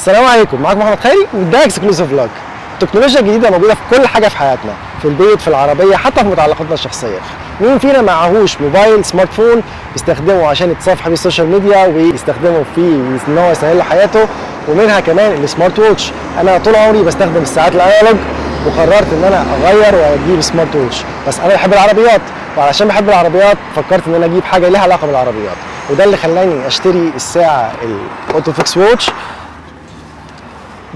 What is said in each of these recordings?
السلام عليكم، معاكم محمد خيري وده exclusive vlog. التكنولوجيا الجديدة موجودة في كل حاجة في حياتنا، في البيت، في العربيه، حتى في متعلقاتنا الشخصيه. مين فينا معهوش موبايل smartphone بيستخدمه عشان يتصفح بيه ال social media ويستخدمه في ان هو يسهل له حياته، ومنها كمان ال smart watch. انا طول عمري بستخدم الساعات ال analog وقررت ان انا اغير واجيب smart watch، بس انا بحب العربيات، وعلشان بحب العربيات فكرت ان انا اجيب حاجة ليها علاقة بالعربيات، وده اللي خلاني اشتري الساعة ال Autophix watch.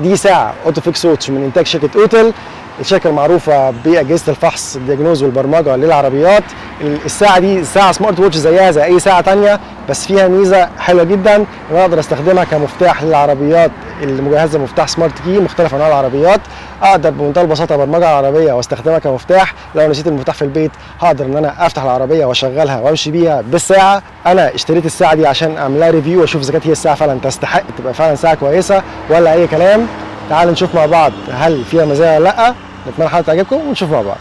دي ساعة Autophix watch من انتاج شركة Autel، الشركة المعروفة باجهزه الفحص ال diagnose والبرمجة للعربيات. الساعة دي ساعة smart watch زيها زي اي ساعة تانية، بس فيها ميزة حلوة جدا ان انا اقدر استخدمها كمفتاح للعربيات اللي مجهزة بمفتاح smart key، مختلف انواع العربيات. اقدر بمنتهى البساطة ابرمجها على العربية واستخدمها كمفتاح. لو نسيت المفتاح في البيت هقدر ان انا افتح العربية واشغلها وامشي بيها بالساعة. انا اشتريت الساعة دي عشان اعملها review واشوف اذا كانت هي الساعة فعلا تستحق تبقى فعلا ساعة كويسة ولا اي كلام. تعالوا نشوف مع بعض هل فيها مزايا ولا لا. نتمنى الحلقة تعجبكم ونشوف مع بعض.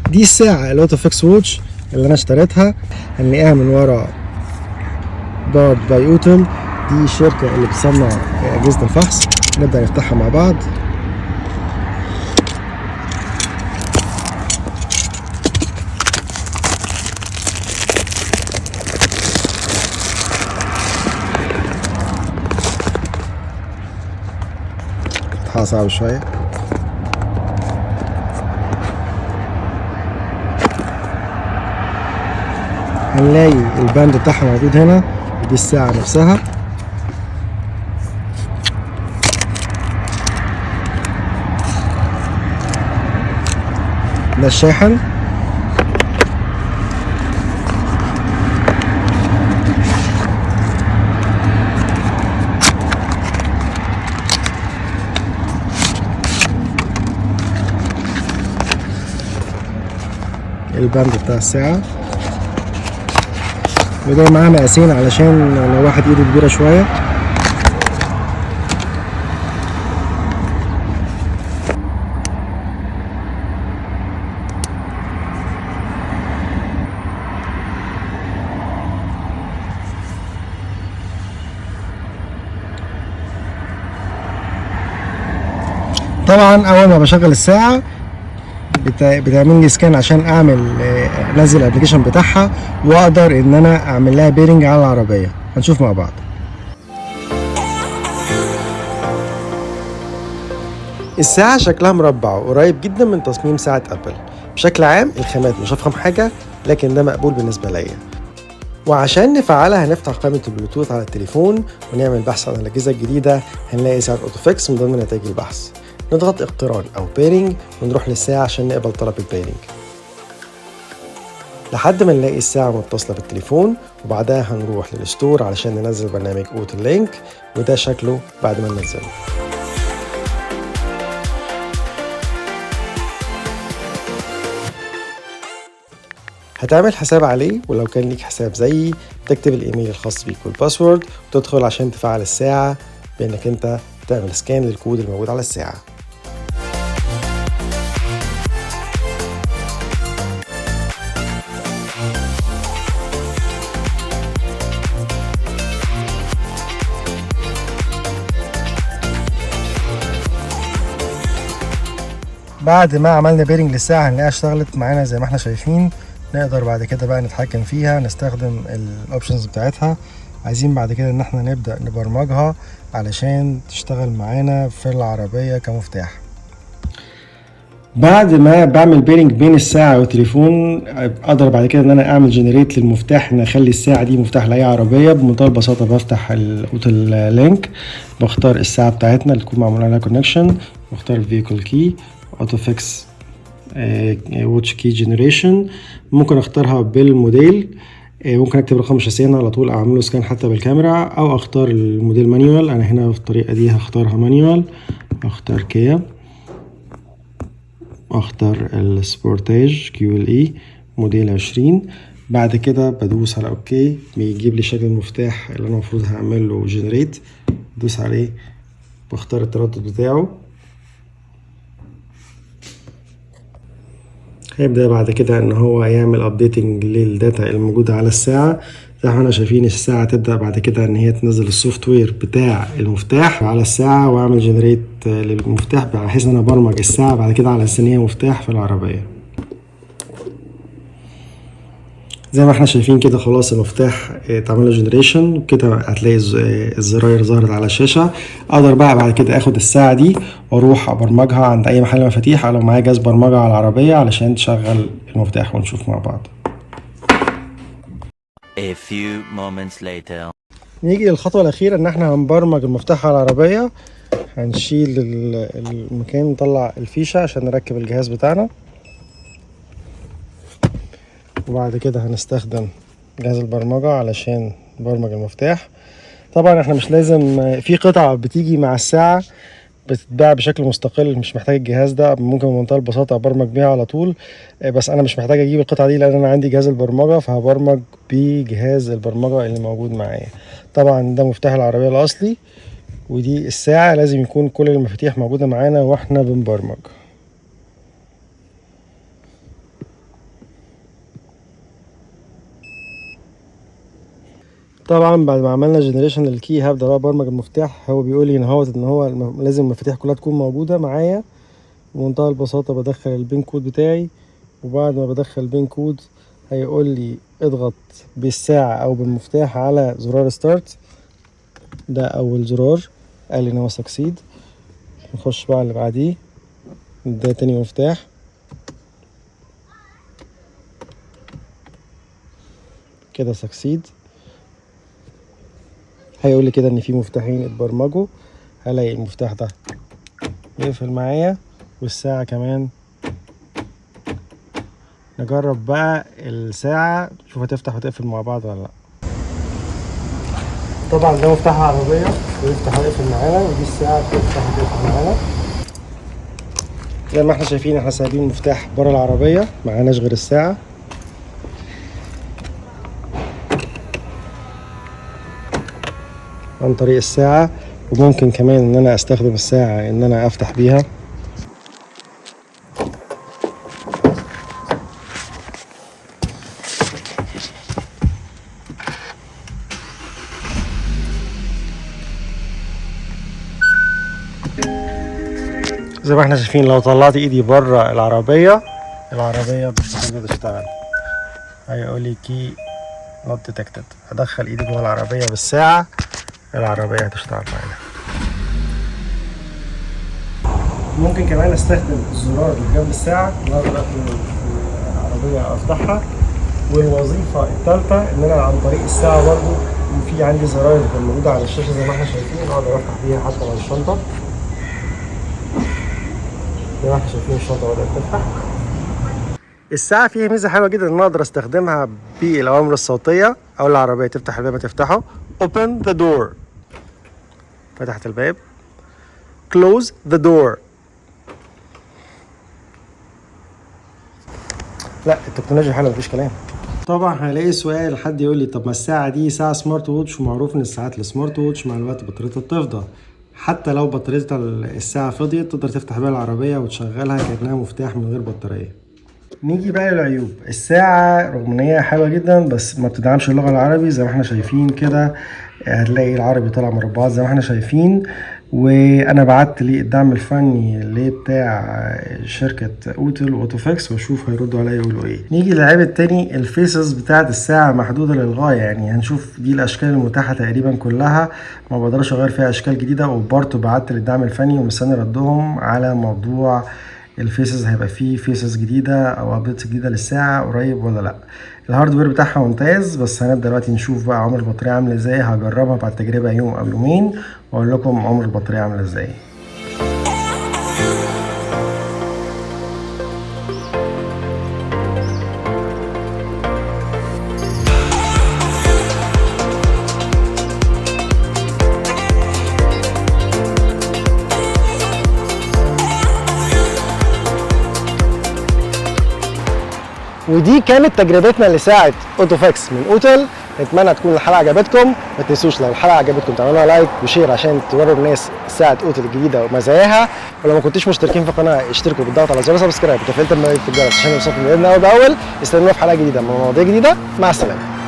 دي الساعة ال Autophix watch اللي انا اشتريتها، هنلاقيها من ورا powered by Autel. دي الشركة اللي بتصنع اجهزة الفحص. نبدأ نفتحها مع بعض. فتحها صعب شوية. هنلاقي ال band بتاعها موجود هنا، ودي الساعة نفسها. ده الشاحن. ال band بتاع الساعة، وجاي معاه مقاسين علشان لو واحد ايده كبيرة شوية. طبعا اول ما بشغل الساعة بتعمل لي scan عشان اعمل انزل ال application بتاعها واقدر ان انا اعمل لها pairing على العربية. هنشوف مع بعض. الساعة شكلها مربع وقريب جدا من تصميم ساعة ابل. بشكل عام الخامات مش افخم حاجة، لكن ده مقبول بالنسبة ليا. وعشان نفعلها هنفتح قائمة البلوتوث على التليفون ونعمل بحث عن الاجهزة الجديدة. هنلاقي ساعة Autophix من ضمن نتائج البحث. نضغط اقتران او pairing ونروح للساعة عشان نقبل طلب ال pairing لحد ما نلاقي الساعة متصلة بالتليفون، وبعدها هنروح لل store علشان ننزل برنامج Autel Link، وده شكله بعد ما ننزله. هتعمل حساب عليه، ولو كان ليك حساب زيي تكتب الايميل الخاص بيك وال password وتدخل عشان تفعل الساعة بانك انت تعمل scan للكود الموجود على الساعة. بعد ما عملنا pairing للساعة هنلاقيها اشتغلت معانا زي ما احنا شايفين. نقدر بعد كده بقى نتحكم فيها، نستخدم ال options بتاعتها. عايزين بعد كده ان احنا نبدأ نبرمجها علشان تشتغل معانا في العربية كمفتاح. بعد ما بعمل pairing بين الساعة والتليفون اقدر بعد كده ان انا اعمل generate للمفتاح، ان اخلي الساعة دي مفتاح لاي عربية. بمنتهى البساطة بفتح ال Autel Link، بختار الساعة بتاعتنا اللي تكون معمولة لها connection، بختار vehicle key، Autophix watch key generation. ممكن اختارها بالموديل، ممكن اكتب رقم شاسيه هنا على طول اعمله scan حتى بالكاميرا، او اختار الموديل manual. انا هنا في الطريقة دي هختارها manual، اختار كيا، اختار ال Sportage QLE موديل 20. بعد كده بدوس على okay، بيجيب لي شكل المفتاح اللي انا المفروض هعمل له generate. بدوس عليه، بختار التردد بتاعه، هيبدأ بعد كده ان هو يعمل updating لل data الموجودة على الساعة. زي ما احنا شايفين الساعة تبدأ بعد كده ان هي تنزل ال software بتاع المفتاح على الساعة، واعمل generate للمفتاح بحيث ان انا ابرمج الساعة بعد كده على اساس ان هي مفتاح في العربية. زي ما احنا شايفين كده خلاص المفتاح اتعمل له generation كده، هتلاقي الزراير ظهرت على الشاشة. اقدر بقى بعد كده اخد الساعة دي واروح ابرمجها عند اي محل مفاتيح، او لو معايا جهاز برمجة على العربية علشان تشغل المفتاح، ونشوف مع بعض. A few moments later. نيجي للخطوة الأخيرة، إن إحنا هنبرمج المفتاح على العربية. هنشيل المكان، نطلع الفيشة عشان نركب الجهاز بتاعنا، وبعد كده هنستخدم جهاز البرمجة علشان نبرمج المفتاح. طبعا احنا مش لازم، في قطعة بتيجي مع الساعة بتتباع بشكل مستقل، مش محتاج الجهاز ده، ممكن بمنتهى البساطة ابرمج بيها على طول، بس انا مش محتاج اجيب القطعة دي لان انا عندي جهاز البرمجة، فهبرمج بجهاز البرمجة اللي موجود معايا. طبعا ده مفتاح العربية الاصلي ودي الساعة، لازم يكون كل المفاتيح موجودة معانا واحنا بنبرمج. طبعا بعد ما عملنا generation لل key هبدا بقى ابرمج المفتاح. هو بيقول لي ان هو لازم المفاتيح كلها تكون موجودة معايا. بمنتهى البساطة بدخل ال PIN code بتاعي، وبعد ما بدخل ال PIN code هيقول لي اضغط بالساعة او بالمفتاح على زرار start. ده اول زرار، قال لي ان هو succeed. نخش بقى اللي بعديه، ده تاني مفتاح. كده succeed. هيقول لي كده ان في مفتاحين اتبرمجوا. هلاقي المفتاح ده يقفل معايا والساعة كمان. نجرب بقى الساعة، نشوف هتفتح وتقفل مع بعض ولا لا. طبعا ده مفتاح العربية بيفتح ويقفل معانا، ودي الساعة بتفتح وتقفل معانا. زي ما احنا شايفين احنا سايبين المفتاح برا العربية، معناش غير الساعة. عن طريق الساعة، وممكن كمان ان انا استخدم الساعة ان انا افتح بيها. زي ما احنا شايفين لو طلعت ايدي بره العربية، العربية مش هتقدر تشتغل، هيقول لي key not detected. ادخل ايدي جوه العربية بالساعة، العربية هتشتغل معانا. ممكن كمان استخدم الزرار اللي جنب الساعة ان اقدر اقفل العربية او افتحها. والوظيفة الثالثة ان انا عن طريق الساعة برضو في عندي زراير موجودة على الشاشة زي ما احنا شايفين، اقدر افتح بيها حتى لو الشنطة. زي ما احنا شايفين الشنطة بدأت تفتح. الساعة فيها ميزة حلوة جدا ان انا اقدر استخدمها بالاوامر الصوتية، او العربية تفتح الباب تفتحه، open the door، فتحت الباب، close the door. لا التكنولوجيا حلوة مفيش كلام. طبعا هلاقي سؤال حد يقول لي طب ما الساعة دي ساعة smart watch، ومعروف ان الساعات ال smart watch مع الوقت بطاريتها بتفضى، حتى لو بطارية الساعة فضيت تقدر تفتح بيها العربية وتشغلها كأنها مفتاح من غير بطارية. نيجي بقى للعيوب. الساعة رغم ان هي حلوة جدا بس ما بتدعمش اللغة العربي زي ما احنا شايفين كده، هتلاقي العربي طالع مربعات زي ما احنا شايفين. وانا بعت للدعم الفني اللي بتاع شركة اوتل واوتوفيكس واشوف هيردوا عليا يقولوا ايه. نيجي للعيب التاني، ال faces بتاعت الساعة محدودة للغاية، يعني هنشوف دي الاشكال المتاحة تقريبا كلها، ما بقدرش اغير فيها اشكال جديدة. وبرضه بعت للدعم الفني ومستني ردهم على موضوع ال faces، هيبقى فيه faces جديدة او updates جديدة للساعة قريب ولا لا. ال hardware بتاعها ممتاز، بس هنبدأ دلوقتي نشوف بقى عمر البطارية عامل ازاي. هجربها بعد تجربة يوم او يومين واقول لكم عمر البطارية عامل ازاي. ودي كانت تجربتنا لساعة اوتوفيكس من اوتل. نتمنى تكون الحلقة عجبتكم. ما تنسوش لو الحلقة عجبتكم تعملوها like و share عشان توروا الناس ساعة اوتل الجديدة ومزاياها. ولو ما كنتوش مشتركين في القناة اشتركوا بالضغط على زر subscribe وتفعيل تنبيه الجرس عشان يوصلكم جديدنا اول باول. استنونا في حلقة جديدة من مواضيع جديده. مع السلامه.